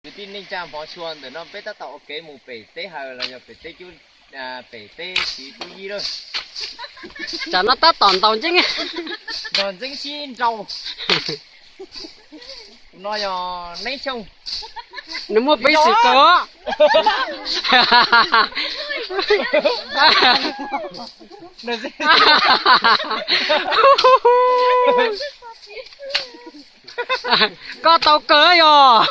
Kwv tij neej tsa hmov tshua, ntawm no peb tab tom ua kev mus pem teb hawm los yog pem teb cub, pem teb txiv tub yib lawm. Tsam no tab tom ntaus ntseeb. Ntaus ntseeb sib nraus. Tus no yog Neeb Xyooj. Nws muaj peev xwm kawg. Koj tau kawg yog.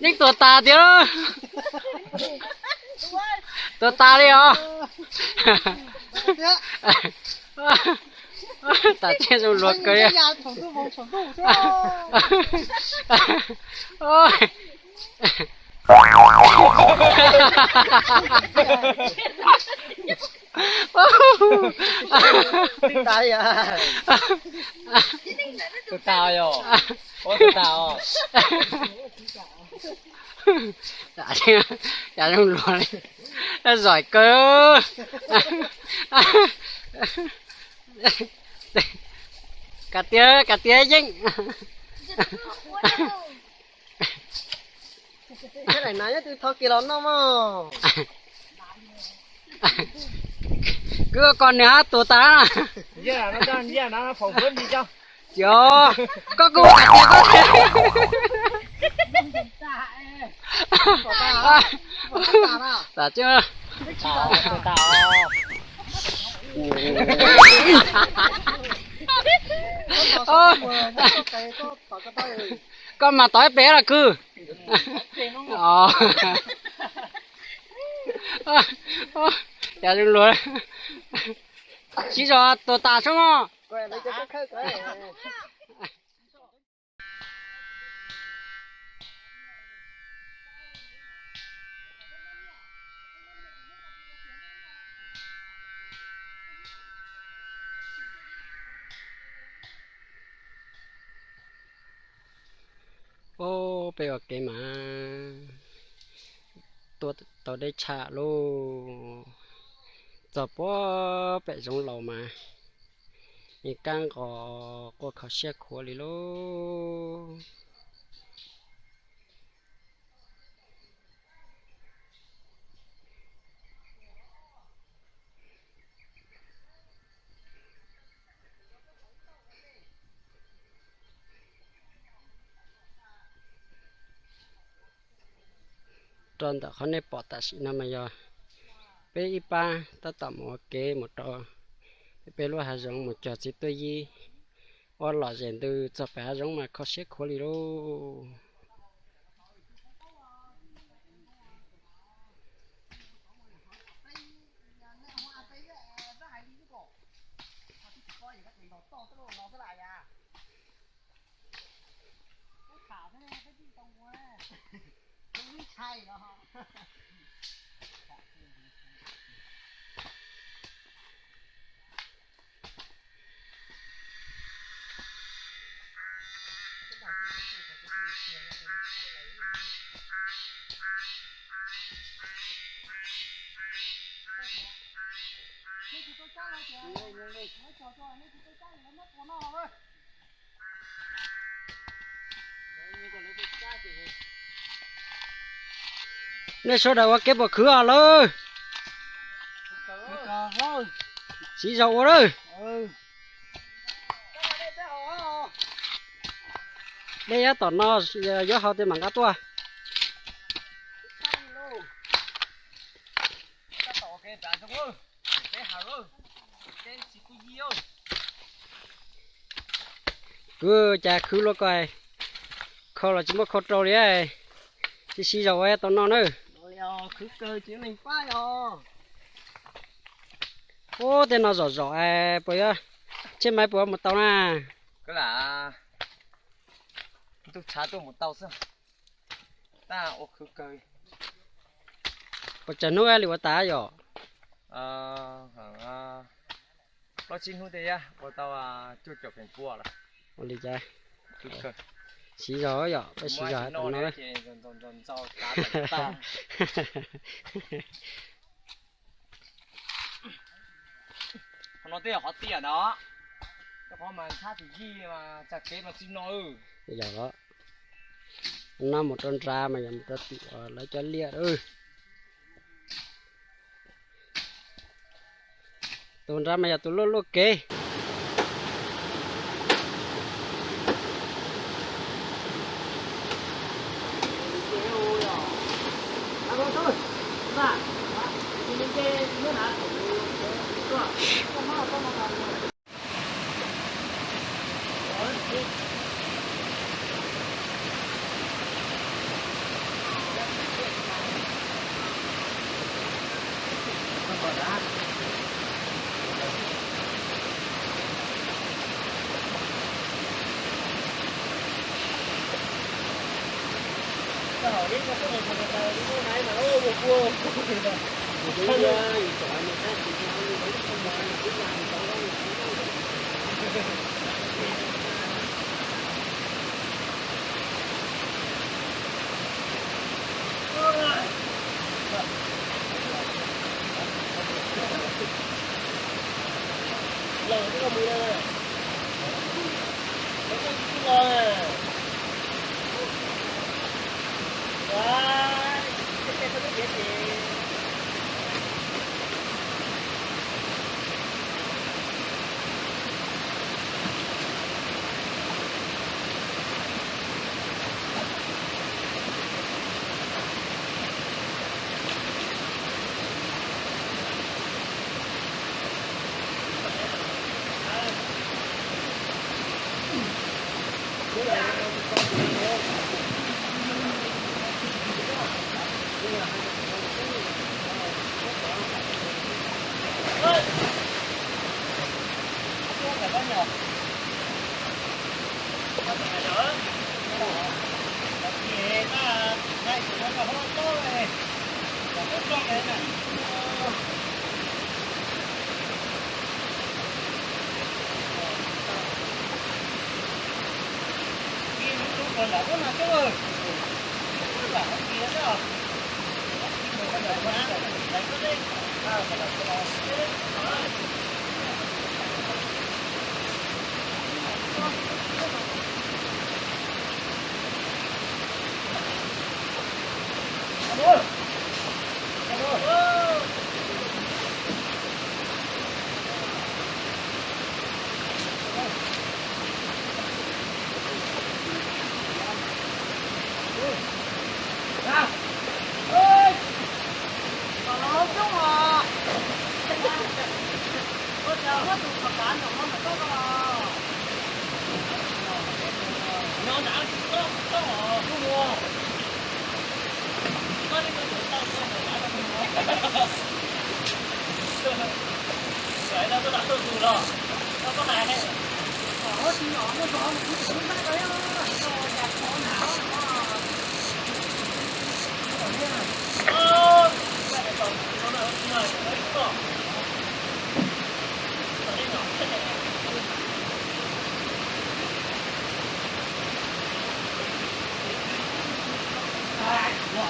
Yeej tuag tas tiag. Tuag tas li os. Tam tseeb zoo luag kawg li. Tuag tas yog. Ua tuag tas os. Cas zoo luag li, zom kawg. Kav tias, kav tias yeej. Daim na nyob twg tho kiag los noj mog. Kwv, koj nws hab tuag tas na. Tias koj kuj hais tias koj tas tseeb. Koj mas tom ib pem los kwv. Cas zoo luag. Siv zog tuag tas sub mog. Ub, peb ua kev mas tua tau deb tshaj lauj. Txog puag pem zoov laus mas yeej kab nqos quaj kho siab khuav li lauj. Rau ntawm qhov nej pom tam sim no mas yog peb ib pab tab tom mus ua kev mus rau peb lub hav zoov mus cog txiv tuaj yib. Ua lom zem ntws txog pem hav zoov mas kho siab khuav li lauj. Nej sawv daws ua kev puas khwv os lawm? Siv zog ua lawm. Dej nyob tom no, yuav haus tej mam nqa tuaj. Kwv, cas khwv luaj ko, khau los tsis muab khau rau li. Siv zog ua tau noj nawb. Ub, tej no zom zom, puas yuav, tsheb maiv puas mus tau na? Ntuj tshav tuaj mus tau xwb. Puas tsawg hnub li ua tas yom? Plaub tsib hnub tej ua tau cuaj caum feem pua lawm. Ua li cas, siv zog yom, peb siv zog no. Qhov no twb yog qhov tiaj no, qhov mas thab tim yij mas txag kev mas tsis no. Yog los. No mus rau nrad mas yog mus rau tim lawv cov liaj. Tus nrad mas yog tus luaj luaj kev.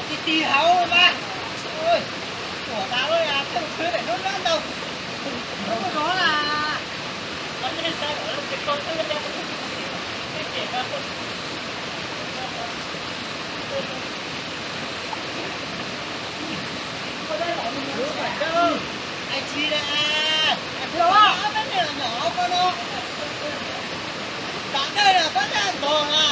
Ti ti hauv mas. Ui, tuam tas lawm, tej tus khwv daim nub nrab ntau. Ub, zov na. Ai tsis da, peb niag nyom ko no, tam dawj na pab daj ntog na.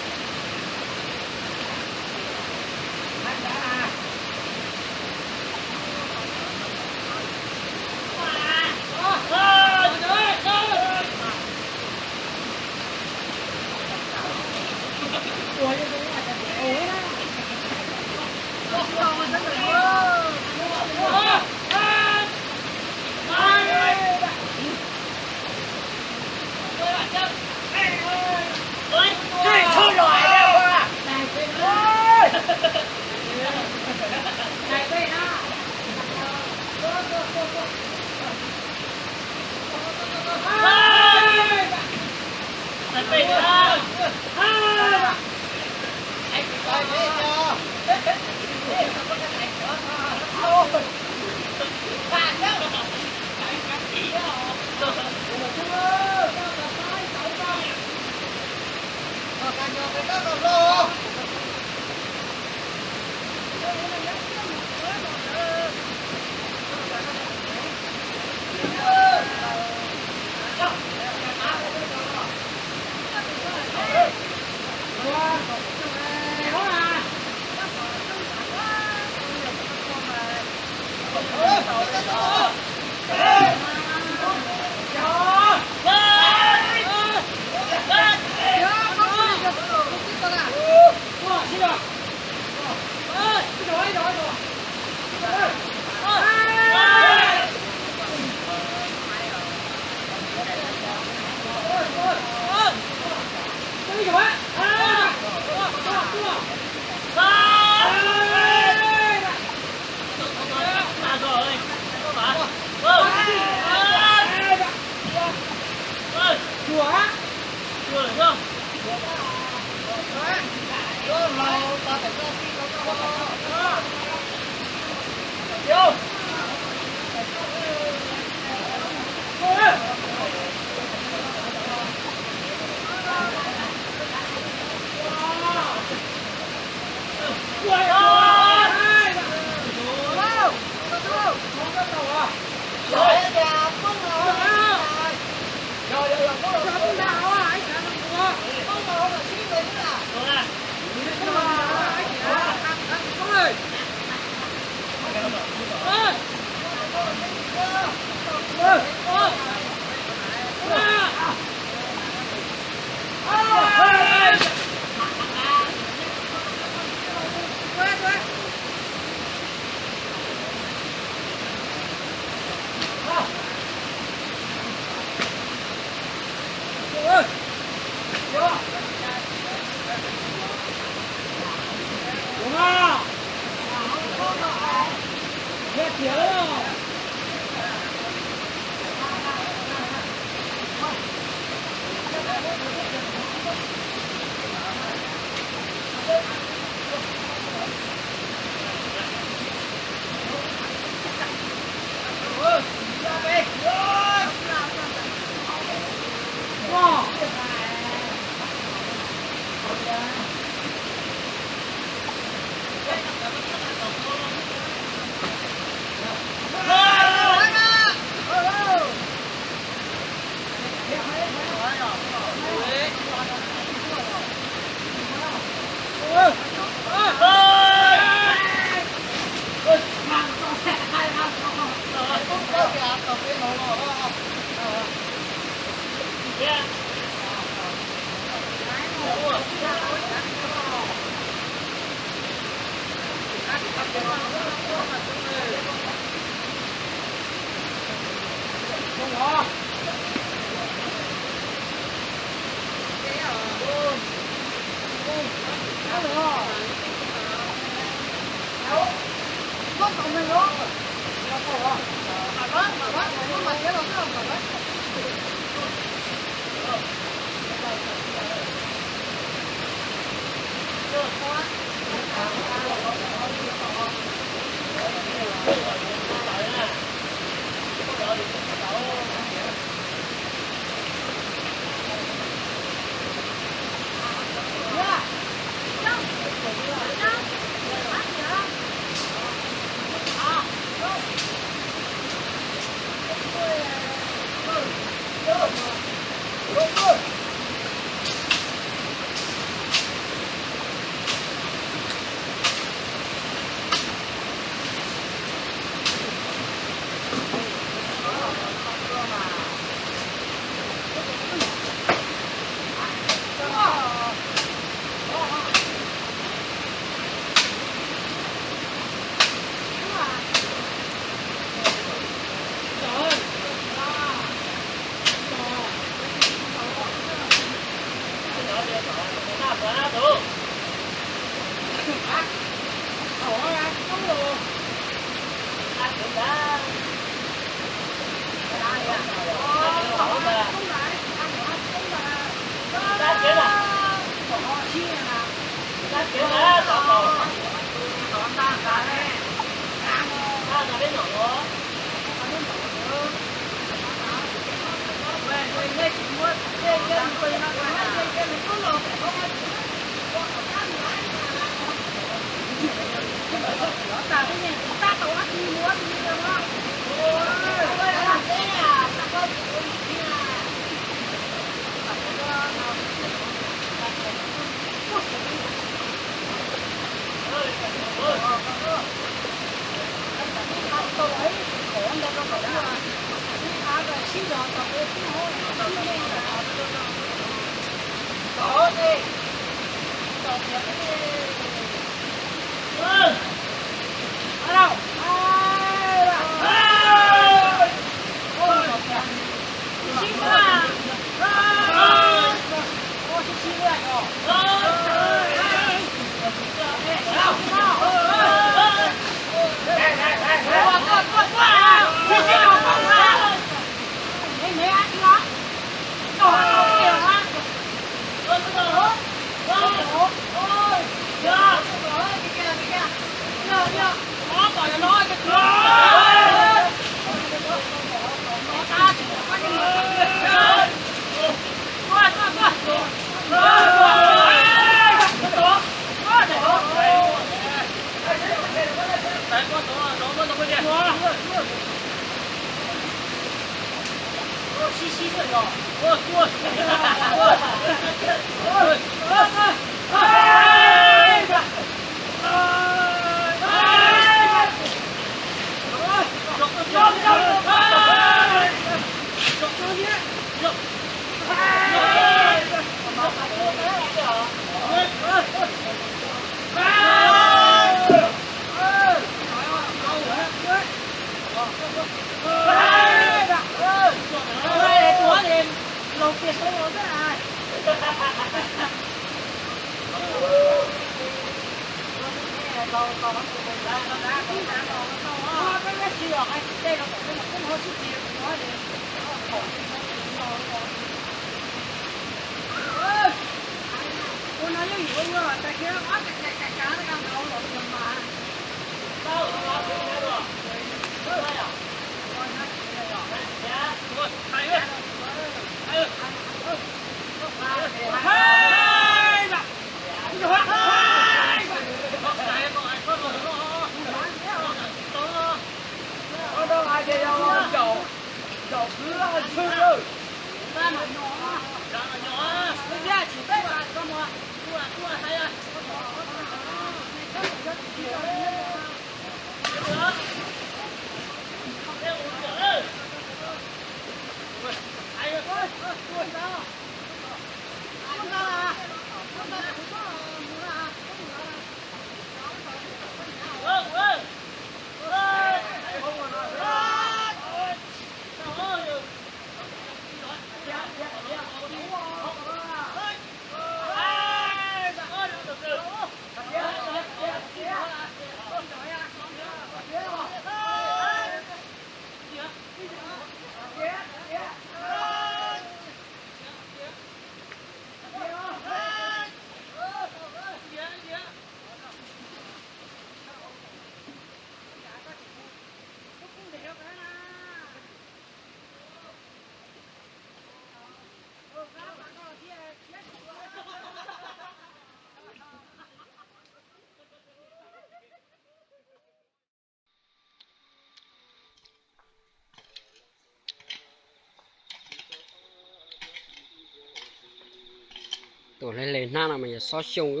Tuam le le hnab no mas yog xob xyoo wb.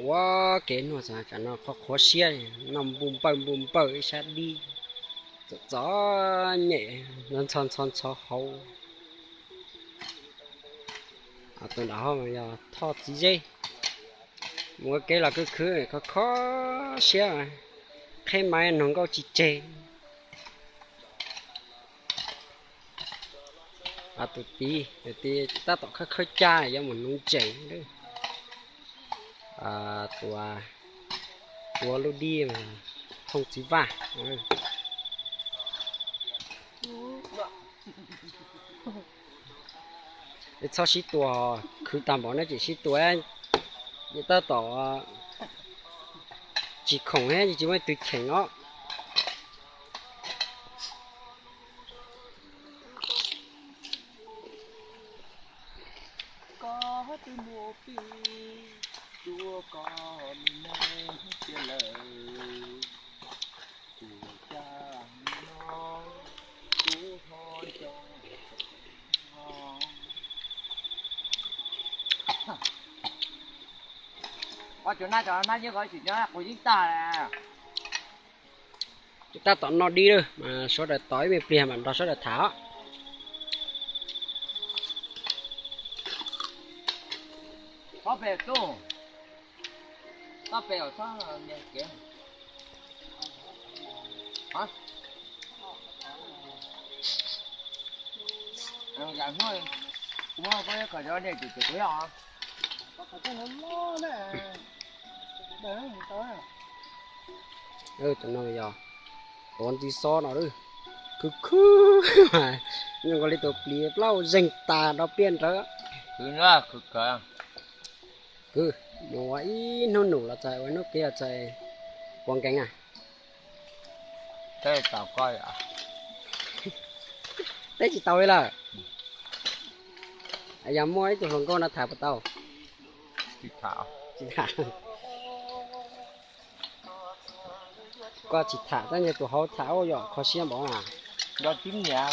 Ua kev nuag xav tsam no qhov qhuav siab, noj npuj npawj npuj npawj ib sab dib, txom txom nyem, ntxhov ntxhov ntxhov hauv. Tus nram hauv mas yog Thoj txiv zeb, mus ua kev los khwv khwv kho kho siab, qheb maiv noog nkauj tsis tseg. Tus tid, tus tid tab tom khawb khawb caj yuav mus nuv ntses. Tus, tus lub dib, Thooj txiv vaj. Txhob sib tua, khwv tag npaum no tseem sib tua, Tab tom tsis khoom thiab tsis muaj ib tug cheem os. Ua cov nab cov nab nyob ko tsis nyob kuv yeej tag. Tab tom noj dib lawm mas sawv daws tos ib me pliag mam nrog sawv daws tham os. Txhob pem tub, txhob pem os, txhob nyiag kev. Yam hnub kuv muab koj ib qho cov dej tim tus kuv yog. Cov no yog tuav ntxiv xob no lawm, khwv khwv mas zoo nkaus li tus plis plaub zeeg tas do piaj nrawd. Kwv, mus ua ib hnub num los txais ua hnub kev los txais puas nkees na. Teb tsis tau li lawm. Yog muaj ib tug hluas nkauj no tham puas tau? Tsis tham. Koj tsis tham tab sis tus hauv tham ua yom, kho siab npaum na. Nco tib niam.